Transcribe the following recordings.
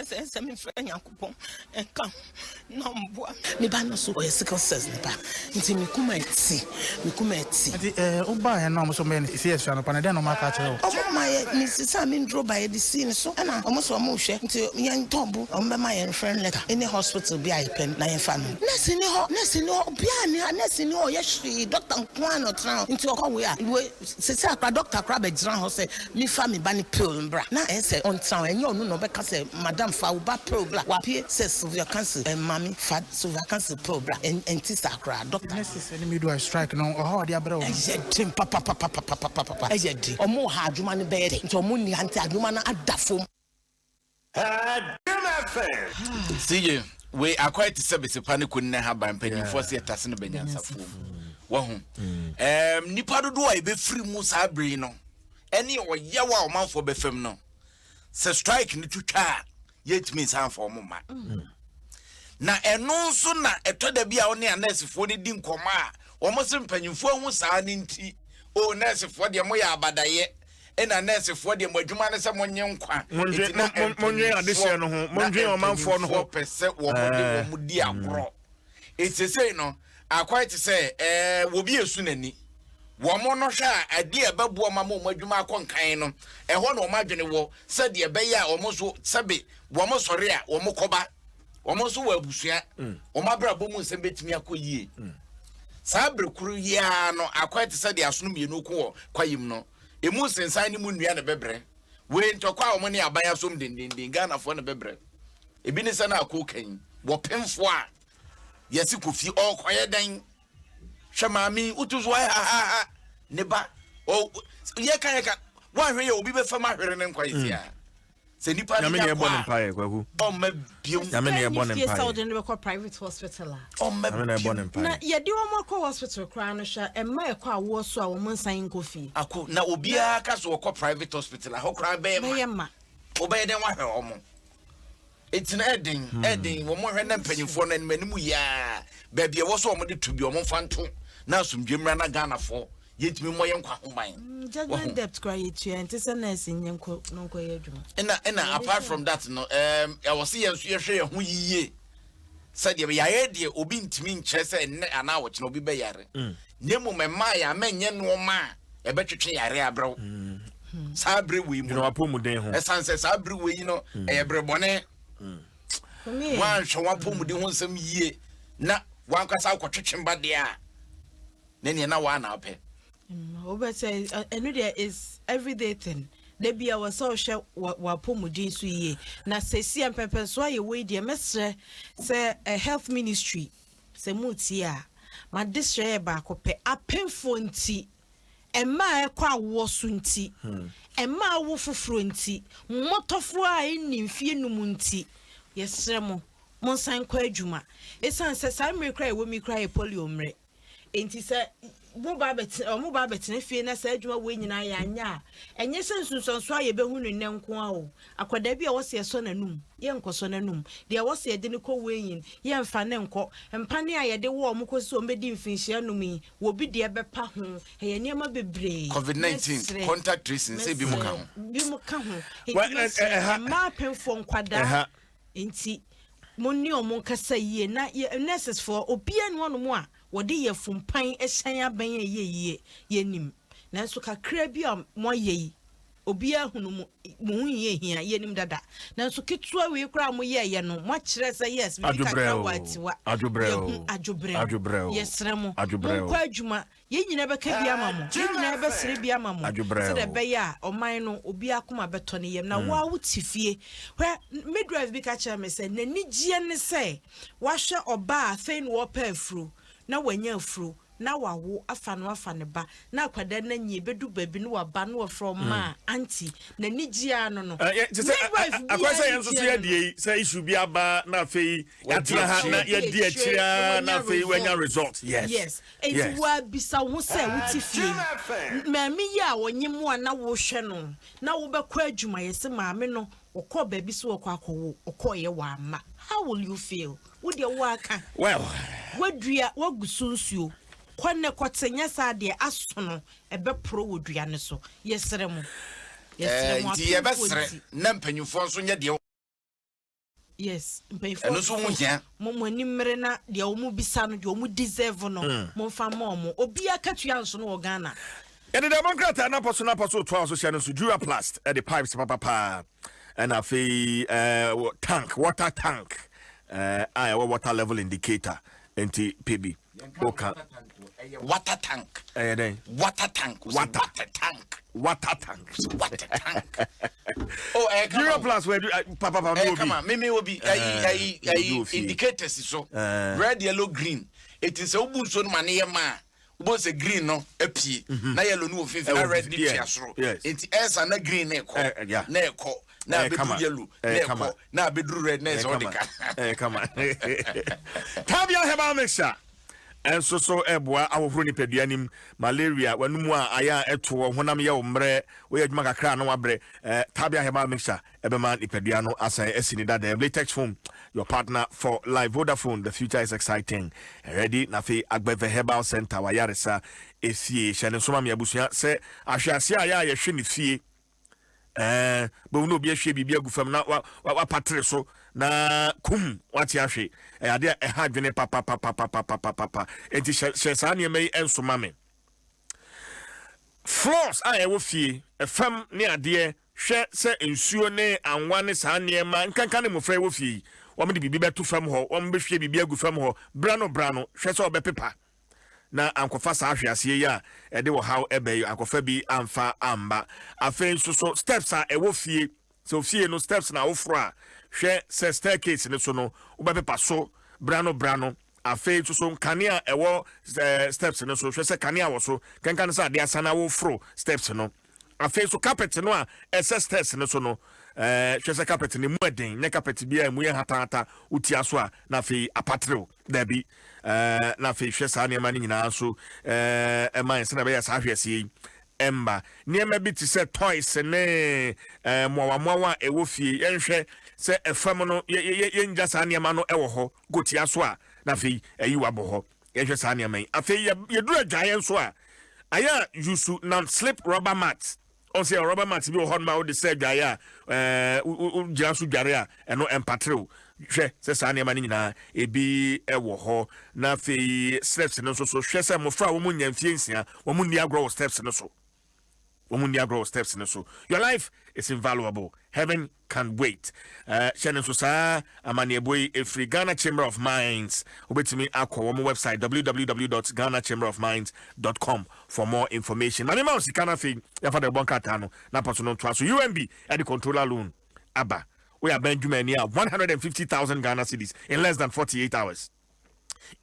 Sɛ sɛ mefrɛ Nyankopɔn nka ho na ɔmboa me. Me ba no so ɔyɛ sickle cells nipa nti me kuma ɛti me kuma ɛti. Nti eh wo baa yɛ no a ɔmo sɛ ɔmo yɛ no CS anɔpa no dɛn na ɔmo aka akyerɛ wo? Ɔmo ma yɛ me sesaa me nduro ba yɛde sii ne so ɛna ɔmo sɛ ɔmo rehwɛ nti yɛn tɔ bo ɔmo bɛma yɛn referring letter any hospital bi a yɛpɛ no na yɛn fa no. Nurse nni hɔ nurse nni hɔ obiara nni ha nurse nni hɔ ɔyɛ hwee doctor nko ara na ɔtena hɔ nti ɔkɔ wei a wei. Sesei koraa dɔkta koraa bɛgyina hɔ sɛ memfa me ba no pill mbra na ɛyɛ sɛ ɔntsena hɔ ɛnyɛ ɔno na ɔbɛka sɛ madam fa wo ba pill bra wapue sɛ Sylvia Kansi maame fa Sylvia Kansi pill bra ɛnte saa koraa dɔkta. Nurses ne midwives strike no ɔhaw a ɔde abrɛ wo no. Ɛyɛ den papapapapapapa ɛyɛ den ɔmo wɔ ha adwuma no bɛyɛ dɛ nti ɔmo nni ha nti adwuma no ada fom. CJ, wei akɔyɛ te sɛ besepa ne koni ne haban mpanyinfoɔ sɛ yɛtase no bɛnyansafoɔ mu wahu um, nipa dodoɔ a yɛbɛfiri mu saa bere yi no ɛne ɔyaw a ɔmanfoɔ bɛfam no sɛ strike no twitwa a yɛntumi nsa mfa ɔmo mma mm. na ɛno nso na ɛtɔ da bi a ɔne anɛɛsefoɔ no di nkɔmmɔ a wɔn se mpanyinfoɔ ahu saa no nti o nɛɛsefoɔ deɛ moyɛ abadayɛ Ɛna nɛɛsefoɔ deɛ mo adwuma ne sɛ monye nkwa. Mondwen Enti na mondwen adehyeɛ no ho, na mondwen ɔmanfoɔ no ho. mpanyinfoɔ pɛ sɛ wɔn de Ɛɛ. wɔn di agorɔ. Enti seesei no, akwan te sɛ ɛɛ wɔbi esu n'ani. Wɔn no hwɛ a adeɛ a ɛbɛboa wɔn ama wɔn adwuma akɔ nkan no, ɛhɔ na wɔn adwene wɔ sɛdeɛ ɛbɛyɛ a wɔn nso sɛbe wɔn sɔre a wɔn kɔba. Wɔn nso wɔ abusua, wɔn abrabɔ mu nsɛm bɛtumi akɔ yie. Saa bere koro yi ara no, akwan te sɛ deɛ asono mmienu ko wɔ kwaeɛ mu no, Emu nsensan ne mu nnua na ɛbɛbrɛ. Wei ntɔkwa a wɔn ne aban asom dendenden, Ghanafoɔ na ɛbɛbrɛ. Ebi ne sɛ na akɔ kan wɔ pemfoɔ a yɛsi kɔ fie ɔrekɔyɛ dɛn? Hwɛ maame yi, wotu so ha ne ba. Yɛka yɛka, woanhwɛ yɛ obi bɛfam ahwere ne nkwa yɛ sia. Sɛ nipa no Nyame nya na kɔ yɛbɔ ne a, mpaeɛ kwaku. ɔmma biom. Nyame na yɛbɔ ne Fie sɛ mpaeɛ. wode no bɛkɔ private hospital a. Ɔmma Nyame na yɛbɔ ne biom. mpaeɛ. Na yɛde wɔn akɔ hospital koraa no hwɛ mma ɛkɔ awoɔ so a wɔn nsan nkɔ fie. Ako na obiara ka so ɔkɔ private hospital a hɔ koraa bɛyɛ ma. Bɛyɛ ma. Wobɛyɛ dɛn wahwɛ wɔn? Eti na ɛden ɛden wɔn hwɛ na mpanyinfoɔ no anim anim yiaa baabi ɛwɔ so wɔn de to bi wɔn mfa nto na asomdwe mmra na Ghanafoɔ yɛntumi mmɔ yɛn nkwa ho ban. Mm, judgment debt kora yɛtua nte sɛ nurse nyɛ nkɔ no nkɔyɛ adwuma. Ɛna ɛna apart from that no ɛɛm ɛwɔ sɛ yɛn nso yɛhwɛ yɛn ho yie sɛdeɛ yare deɛ obi ntumi nkyerɛ sɛ ɛnnɛ anaa ɔkyena obi bɛyare mm. na mmom ɛmaa yɛ ama nyɛ nneɛma a ɛbɛtwetwe yare abrɛw mm. saa bere wei mu no ɛsan sɛ saa bere wei no mm. ɛyɛ bere bɔne woanhwɛ w'apɔmuden ho nsɛm yie na wankasa wokɔtwetwe ba deɛ a ne neɛ na waa na wopɛ. Wobɛsɛ ɛno deɛ is everyday thing da bi a wɔ sɛ wohwɛ w'apɔmuden so yie na sɛsi a mpɛmpɛnsoɔ a yɛwɔ yi deɛ mɛsrɛ sɛ eh, health ministry sɛ motie a m'adesrɛ yɛ baako pɛ apemfoɔ nti mmaa a ɛkɔ awoɔ so nti mmaa awo foforɔ nti mmɔtɔfoɔ a ɛnni mfie num nti yɛsrɛ mo Monsan nkɔ adwuma. Esiane sɛ saa mmere koraa a ɛwɔ mu yi koraa yɛ polio mmere nti, sɛ moba abɛtena, wɔba abɛtena fie na saa adwuma wei nyinaa yɛanyɛ a, ɛnyɛ sɛ nsunsuansoɔ a yɛbɛhu no nnɛ nko ara o. Akwadaa bi a ɛwɔ sɛ yɛsɔ n'anum, yɛnkɔsɔ n'anum. Deɛ ɛwɔ sɛ yɛde no kɔ weighing, yɛmfa no nkɔ. Mpane a yɛde wɔ wɔn kɔsi sɛ wɔbɛdi mfinhyia num yi, wɔ bi deɛ bɛpa ho. Ɛyɛ nneɛma bebree. Covid 19 Mɛsrɛ, contact tracing sɛ ebi mu ka ho. mɛsrɛ, bi mu ka ho. Enti Well, ɛ- mɛsrɛ ɛha- mmaa apemfoɔ, nkwadaa. ɛha Nti mo ne ɔmo nkasa yie na yɛ nurses foɔ obiara nni hɔnom a wɔde yafumpan hyɛn abɛn a ɛyɛ yie yɛnim nanso kakra bi a moayɛ yi obiara hunu mo mo ho hia hia yɛnim dada nanso ketewa wei koraa a moyɛɛyɛ no moakyerɛ sɛ yes biribi kakra wɔ atiwa yɛhu adwobrɛw yɛsrɛ mo monkɔ adwuma Yɛn nyinaa bɛka bi ama mo. Yɛn nyinaa bɛsrɛ bi ama mo sɛdeɛ ɛbɛyɛ a ɔman no obiara akoma bɛtɔ ne yam. Na wo ara wote fie. Hwɛ, midwife bi ka kyerɛɛ me sɛ n'anigyeɛ ne sɛ wahwɛ ɔbaa a afei na ɔrepɛ afuro, na wanya afuro, na wawo afa no afa ne ba, na akwadaa no anyin, ɛbɛdu baabi na waba na wɔfrɛ ɔma a, auntie. N'anigyeɛ ara no no. Te sɛ Midwife akwan biara sɛ yɛn nso so anigyeɛ no yɛdeɛ no. yi sɛ issue bi aba na afei yɛatena ha na yɛdi akyire ara na afei wanya result. Yes. Yes. Enti Yes. woabisa wo ho sɛ wote fie yi, maame yi a ɔnye mo a na wohwɛ no na wobɛkɔ adwuma, yɛse maame no ɔkɔɔ baabi sɛ ɔkɔ akɔwo, ɔkɔeɛ wamma. How will you feel? Wo deɛ woaka. Well. Woadua, woagu so nsuo. Kɔ nnɛ kɔte, nyɛ saa deɛ asono ɛbɛporɔ wɔ dua no so. Yɛsrɛ mo. Yɛsrɛ Eh, mo nti apemfoɔ yɛbɛsrɛ nti. na mpanyinfoɔ nso nyɛ deɛ. Yes, mpanyinfoɔ Ɛno nso ho hia. Mo mo ani mmere na deɛ wɔn bisa no, deɛ wɔn deserve no, mo nfa mma wɔn. Obiara akatua nso no wɔ Ghana. Yɛde dɛm nkrataa no apɔ so no apɔ so toa so hyɛ no nso Duraplast de pipes papapaa ɛna afei ɛɛ tank water tank ɛɛ a ɛwɔ water level indicator nti pɛ bi woka. Water tank. Ɛyɛ dɛn? Water tank. Water. Water tank. Water tank. Water tank. Oh, ɛyɛ kama. Duraplast wɔ edu papapa mi Ɛyɛ obi. kama mi mi obi. Ɛyi ɛyi ɛyi indicators so. Red, yellow, green. Eti sɛ wobu nsuo no ma ne yɛ maa. Wobɛhu sɛ green no apue na yellow no wɔ mfimfini na red no tua soro. Nti ɛsa na green no ɛkɔ na ɛkɔ na abɛduru yellow na ɛkɔ na abɛduru red na ɛsɛ ɔde ka. Ɛyɛ kama. Tabia herbal mixture ɛnso so ɛboa ahohoro nipadua nim malaria w'anum a ayɛ a ɛtoɔ honam yɛ wo mmerɛ woyɛ adwuma kakra na wabrɛ Tabia herbal mixture Ɛbɛma nipadua no asan asi ne dada. Latex Foam, your partner for life. Vodafone, the future is exciting. Ready? Na afei Agbeve Herbal Center, wayaresa efie. Hyɛ ne nso ma me abusua sɛ ahwease a yɛ a yɛhwe ne fie. Ɛɛ, bɛhu na obi ahwie biribi agu fam na wapatere so na kum wate ahwe. Ɛyɛ ade a ɛha adwene papapapapapapapa. Enti hyɛ saa nneɛma yi nso ma me. Floors a ɛwɔ fie, fam ne adeɛ Hwɛ sɛ nsuo ne anwa ne saa nneɛma nkanka ne mmofra yi wɔ fie yi, wɔde biribi bɛto fam hɔ, wɔbɛhwie biribi agu fam hɔ, bra no bra no, hwɛ sɛ wɔbɛpepa na ankɔfa saa ahweaseɛ yi a ɛde ɔhaw ba yi, ankɔfa bi amfa amma. Afei nso so steps a ɛwɔ fie, sɛ ofie no steps na woforo a, hwɛ sɛ staircase no so no wobɛpepa so bra no bra no. Afei nso so nkanea a ɛwɔ steps no so, hwɛ sɛ kanea wɔ so, kanka no sɛ adeɛ asa na woforo steps no. Afei nso carpet no a ɛsɛ stairs no so no, hwɛ sɛ carpet no emu yɛ den, nyɛ carpet bi a emu yɛ hatahata, wotia so a na afei apaterew. Dabi. Na afei hwɛ saa nneɛma no nyinaa nso ɛma yɛn sɛnea ɛbɛyɛ saa ahweaseɛ yi ɛmma. Nneɛma bi te sɛ toys ne mmoawammoawa a ɛwɔ fie, yɛnhwɛ sɛ ɛfam no yɛngya saa nneɛma no ɛwɔ hɔ, kɔtia so a na afei ayi wabɔ hɔ. Yɛhwɛ saa nneɛma yi. Afei yɛduru adwaeɛ nso a, ayɛ a yusu non slip rubber mat. Ɔn sɛ rubber mat bi wɔ hɔ nom a wode sɛ adwaeɛ a ɛɛ wogyina so dware a ɛno ɛmpaterew. Hwɛ sɛ saa nneɛma no nyinaa ebi wɔ hɔ. Na afei steps no nso so hwɛ sɛ mmɔfra a wɔn nnya mfie nsia wɔn nni agorɔ wɔ steps no so. Wɔn nni agorɔ wɔ steps no so. Your life is invaluable. Heaven can wait. Eh, hyɛ no nso saa amanneɛbɔ yi ɛfiri Ghana Chamber of Mines. Wobɛtumi akɔ wɔn website www.ghanachamberofmines.com for more information. Maame ma wo sika no afei yɛmfa de bɔ nkrataa no na apɔ so no ntoa so. UMB ɛde controller loan aba. Woyɛ aban dwumani a 150,000 Ghana cedis in less than 48 hours.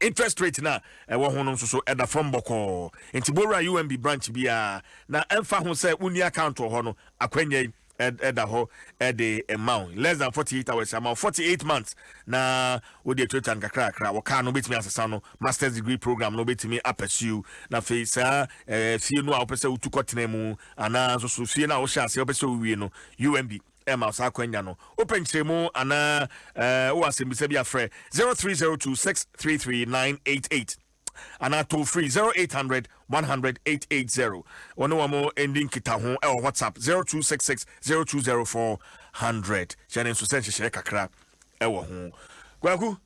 Interest rate no a ɛwɔ ho no nso so ɛda fam bɔkɔɔ. Nti bɔwura UMB branch biara na ɛmfa ho sɛ wonni account wɔ hɔ no, akwanya yi ɛda hɔ ɛde ma wo. Less than 48 hours ama wo 48 months na wode atuatua no kakrakra. Wɔ car no wobɛtumi asesa no, masters degree program no wobɛtumi apɛsiw na afei saa eh, fie no a wopɛ sɛ wotu kɔtena mu anaa nso so fie no a wohyɛ aseɛ wopɛ sɛ wowie no UMB ɛma wo saa akwanya no. Wopɛ nkyerɛmu anaa wowɔ asɛmmisa bi a, frɛ 0302 633 988 anaa toll free 0800 100 880. Wɔne wɔn ndi nkitaho wɔ WhatsApp 0266 0204 100. Hyɛ ne nso sɛ nhyehyɛe kakra wɔ ho. Kwaku.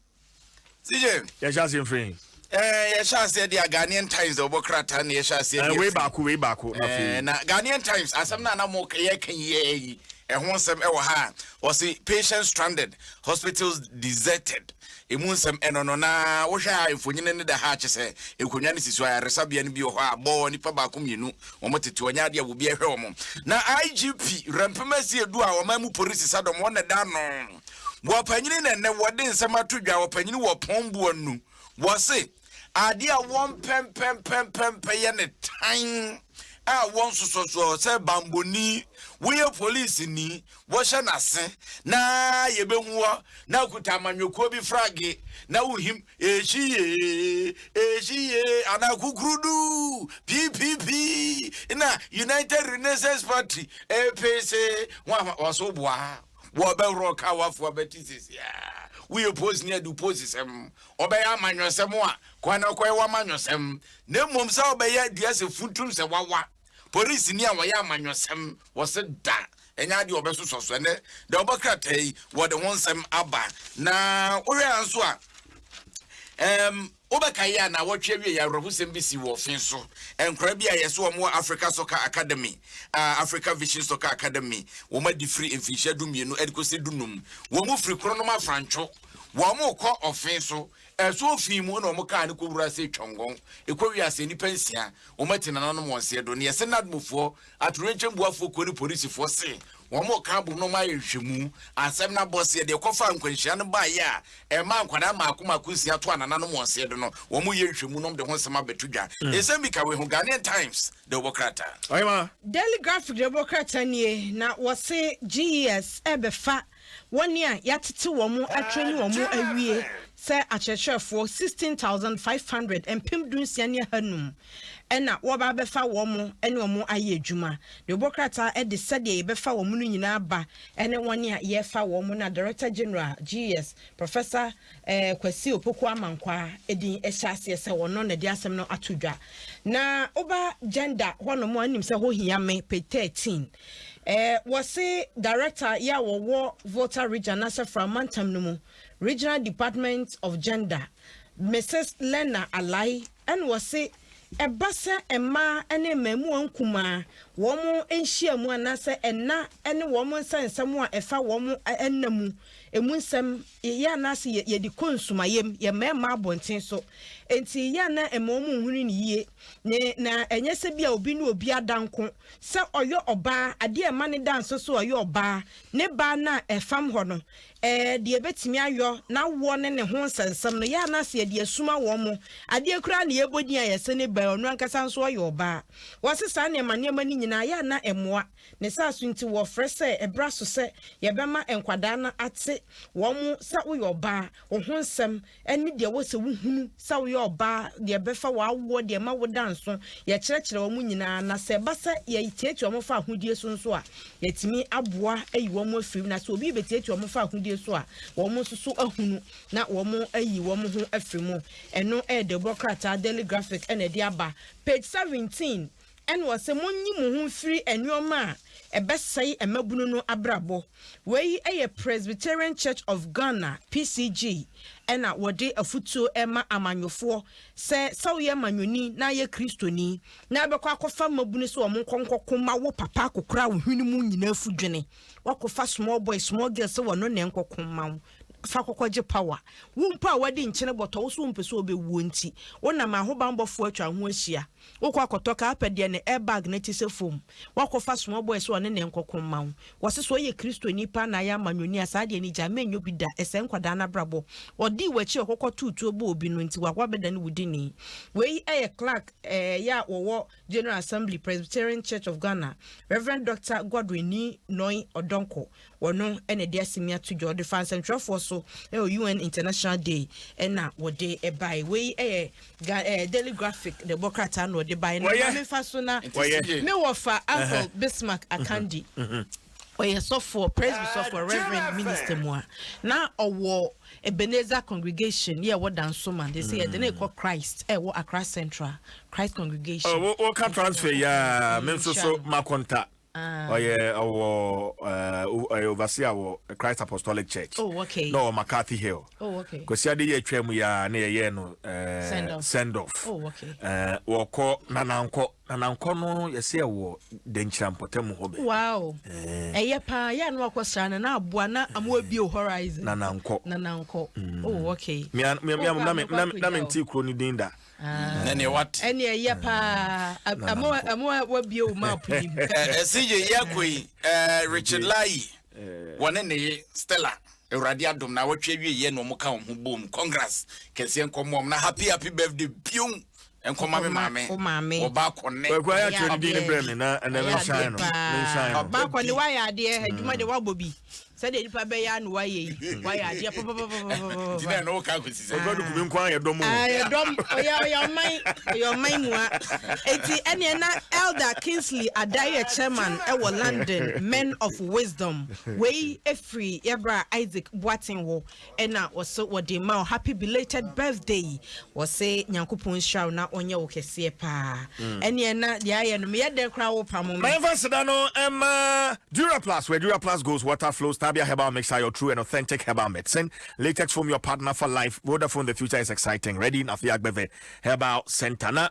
CJ. Yɛhyɛ aseɛ mfiri he? Eh, yɛhyɛ aseɛ deɛ a Ghanaian Times deɛ wɔbɔ krataa na yɛhyɛ aseɛ Eh, deɛ wei firi. baako, wei baako na Eh, afei. na Ghanaian Times asɛm no a na mo yɛka yi yɛ yi ɛho nsɛm ɛwɔ ha a wɔse patients stranded, hospitals deserted. Emu nsɛm ɛno no na wohwɛ a mfonyini no da ha kyɛ sɛ nkonnwa no si so ayaresabea no bi wɔ hɔ a bɔɔ nipa baako mmienu wɔn tete wɔnyɛ adeɛ a obi ɛhwɛ wɔn. Na IGP Rampem Asiedu a ɔman mu polisi sadɔm wɔn na ɛda ano. Wɔpanyini na ɛnnɛ wɔde nsɛm ato dwa, wɔpanyini wɔ pɔn boa nu. Wɔse adeɛ a wɔn pɛmpɛmpɛmpɛmpɛ yɛ ne tan a wɔn sosɔsoɔ sɛ bambɔni, woyɛ polisini, wɔhyɛ n'ase na yɛbɛhu wɔ na kuta amanyɔkuo bi frage na wohim ehyi yee, ehyi yee anaa kukurudu PPP na United Renaissance Party APC ho a wɔso boa. Wɔbɛworɔ ka w'afoa bɛte sisi a woyɛ post ne adu post sɛm ɔbɛyɛ amanyɔsɛm a kwan na ɔkɔyɛ w'amanyɔsɛm na mmom sɛ ɔbɛyɛ dua sɛ funtum sɛ wawa polisini a wɔyɛ amanyɔsɛm wɔse da. Ɛnyɛ adeɛ a wɔbɛsosɔ so. Ɛnnɛ, deɛ wɔbɔ krataa yi, wɔde ho nsɛm aba. Na wohwɛ ha nso a, ɛɛm, wobɛkae a naawɔtwe awiei awerɛhosɛm bi sii wɔ ɔfe so. Nkwadaa bi a yɛse wɔn wɔ Africa Soccer Academy, a Africa Vision Soccer Academy, wɔn adi firi mfinhyia dumienu de kɔsi dunum. Wɔn firi Kronom Afrantwo, wɔn rekɔ ɔfe so. Ɛso fi mu na wɔn kaa no kɔwura ase Twɔngɔn. Ɛkɔwie ase nnipa nsia, wɔn ati nananom wɔn seɛ do. Neɛ ɛse NADMOfoɔ, Atoyerɛnkyɛm Boafoɔ Kuo ne Polisifoɔ se wɔn reka abom na wɔayɛ nhwehwɛmu. Asɛm no abɔ seɛ deɛ ɛkɔfaa nkwanhyia no baeɛ a ɛmaa nkwadaa mmaako mmaako nsia too anananom wɔn seɛ do no, wɔreyɛ nhwehwɛmu na wɔde ho nsɛm abɛto dwa. Nsɛm bi ka wei ho, Ghanaian Times de wobɔ krataa. Ɔhema. Daily Graphic de wobɔ krataa nie, na wɔse GES rebɛfa wɔn a yɛatete wɔn atreni wɔn awie sɛ akyerɛkyerɛfoɔ 16,500, 16,500, na wɔreba abɛfa wɔn ne wɔn ayɛ adwuma. Deɛ ɔbɔ krataa de sɛdeɛ yɛbɛfa wɔn no nyinaa ba ne wɔn a yɛrefa wɔn na Director General, GES, Professor Kwasi Opoku Amankwaa din hyɛ aseɛ sɛ ɔno na ɛde asɛm no ato dwa. Na woba gender hɔnom a, wonim sɛ hɔ hia me, page 13. Wɔse Director yi a wɔwɔ Volta Region anaasɛ Fra mantam no mu, Regional Department of Gender, Misus Lena Alai ɛna wɔse ɛba sɛ mmaa ne mmaamua nkumaa wɔn nhyiamu anaasɛ ɛna ne wɔn nsɛnsɛm a ɛfa wɔn nna mu emu nsɛm yɛ anaasɛ yɛde kɔ nsumayɛm yɛ mmarima abɔnten so enti yɛ ana ɛma wɔn nhunu no yie ne na ɛnyɛ sɛ bi a obi ne obi ada nko sɛ ɔyɛ ɔbaa adeɛ a ɛma ne da nso so ɔyɛ ɔbaa ne baa no a ɛfam hɔ no Ɛɛ, deɛ ɛbɛtumi ayɔ n'awoɔ ne ne ho nsɛnsɛm no, yɛ a na sɛ yɛde asuma wɔn. Adeɛ koraa na yɛbɔ din a yɛse ne ba yi, ɔno ankasa nso ɔyɛ ɔbaa. Wɔse saa nneɛma nneɛma no nyinaa, yɛ a na ɛmmoa. Ne saa so nti, wɔfrɛ sɛ ɛberɛ aso sɛ yɛbɛma nkwadaa no ate wɔn sɛ woyɛ ɔbaa, wo ho nsɛm ne deɛ ɛwɔ sɛ wohunu sɛ woyɛ ɔbaa, deɛ ɛbɛfa w'awoɔ, deɛ ɛma woda nso, yɛkyerɛkyerɛ wɔn nyinaa, na sɛ ɛba sɛ yɛtiatia wɔn fa ahodie so nso a, yɛatumi aboa ayi wɔn afiri mu, na sɛ obi rebɛtiatia wɔn fa ahodie so a, wɔn nso so ahunu na wɔn ayi wɔn ho afiri mu. Ɛno ɛyɛ dawubɔ krataa Daily Graphic na ɛde aba. Page 17 Ɛna ɔse, Monyi mo ho mfiri nnoɔma a ɛbɛsɛe mmabunu no abrabɔ. Wei yɛ Presbyterian Church of Ghana, PCG, ɛna wɔde afutuo rema amanyɔfoɔ sɛ, sɛ woyɛ amanyɔni na ayɛ Kristoni na wobɛkɔ akɔfa mmabunu sɛ wɔn nkɔ nkɔko ma wo papa akɔkora wo hwene mu nyinaa fu dwene, woakɔfa small boy, small girl sɛ wɔno na ɛnkɔko mma wo, fa kɔkɔgye power. Wo mpo a woadi nkyene bɔtɔ, wo so wompɛ sɛ wobɛwuo nti, wonam ahobanbɔfoɔ atwa wo ho ahyia. Wokɔ akɔtɔ car pɛ deɛ ne air bag no te sɛ foam. Woakɔfa small boy sɛ ɔne no nkɔko mma wo. Wɔse sɛ ɔyɛ Kristoni paa na ayɛ amanyɔni a saa deɛ no gyae mɛnyɛ obi da ɛsɛe nkwadaa no abrabɔ. Ɔdii w'akyi a ɔkɔkɔ too tuo bɔɔ obi no nti wabɛdane wo dini. Wei yɛ Clark yɛ a wɔwɔ General Assembly Presbyterian Church of Ghana Rev. Doctor Godwin Nii Noi Odonko Wɔno na ɛde asɛm yi ato dwa. Ɔde faa nsɛntwerɛfoɔ so wɔ UN International Day na wɔde bae. Wei yɛ Ga eh, Daily Graphic na ɛbɔ krataa na ɔde bae. Na Wɔyɛ. ma memfa so na Wɔyɛ. me wɔfa Uncle Bismarck Akandi. Ɔyɛ sɔfoɔ, Presby sɔfoɔ, Reverend minister mu a na ɔwɔ Ebenezer Congregation yɛ ɛwɔ Dansoman. They say yɛde no rekɔ Christ ɛwɔ Accra Central, Christ Congregation. Oh, wo wo ka transfer yi a, me nso so makonta. Ɔyɛ ɔwɔ ɔyɛ overseer wɔ Christ Apostolic Church. Oh, okay. Na ɔwɔ McCarthy Hill. Oh, okay. Kwasi ade yɛ atwa mu ya na yɛyɛ no send off. Send off. Oh, okay. Wɔkɔ Nanankɔ. Nanankɔ no yɛsɛ ɛwɔ Dankyira mpɔtam hɔ bɛ. Wow. Ɛyɛ paa yɛ ano akɔ sra no na aboa na amo abie horizon. Nanankɔ. Nanankɔ. Oh, okay. Mia mia mia na me na me nti kuro ni din da. Na nea wate. Ɛne ɛyɛ paa ɛmo ɛmo wabie wo map yi mu. CJ yɛ akɔ yi Richard Layi wɔne ne ye Stella Awurade adom na awɔtwe awie yɛ na wɔn ka wɔn ho bom congrats kɛseɛ nkɔmɔ wɔn na happy happy birthday biom nkɔma me maame wo maame ɔba kɔnɛ. Kwaku ayɛ atwerɛ ne din no brɛ me na ɛnɛ menhyɛn no menhyɛn no. Ɔba kɔnɛ wayɛ adeɛ adwuma deɛ wabɔ bi. Sɛdeɛ nipa bɛyɛ a na wayɛ yi, wayɛ adeɛ papapapapapa. Nti na ɛno woka akɔsi sɛ. Ɔdɔ dukumi nko ara yɛ dɔm o. Ah, yɛ dɔm, ɔyɛ ɔyɛ ɔman, ɔyɛ ɔman mua. Eti ɛneɛ na Elder Kingsley Adai yɛ chairman ɛwɔ London Men of Wisdom. Wei efiri yɛ bra Isaac Boateng hɔ ɛna wɔse wɔde ma wo happy belated birthday. Wɔse Nyankopɔn nhyira wo na ɔnyɛ wo kɛseɛ paa. Ɛneɛ na deɛ ayɛ no meyɛ dɛn koraa wo pamo me. Ma yɛmfa aseda no mma Duraplus, where Duraplus goes, water flows, Tabia Herbal Mixer, your true and authentic herbal medicine, Latex Foam, your partner for life, Vodafone, the future is exciting, Ready, Nafia Agbeve Herbal Center. Na.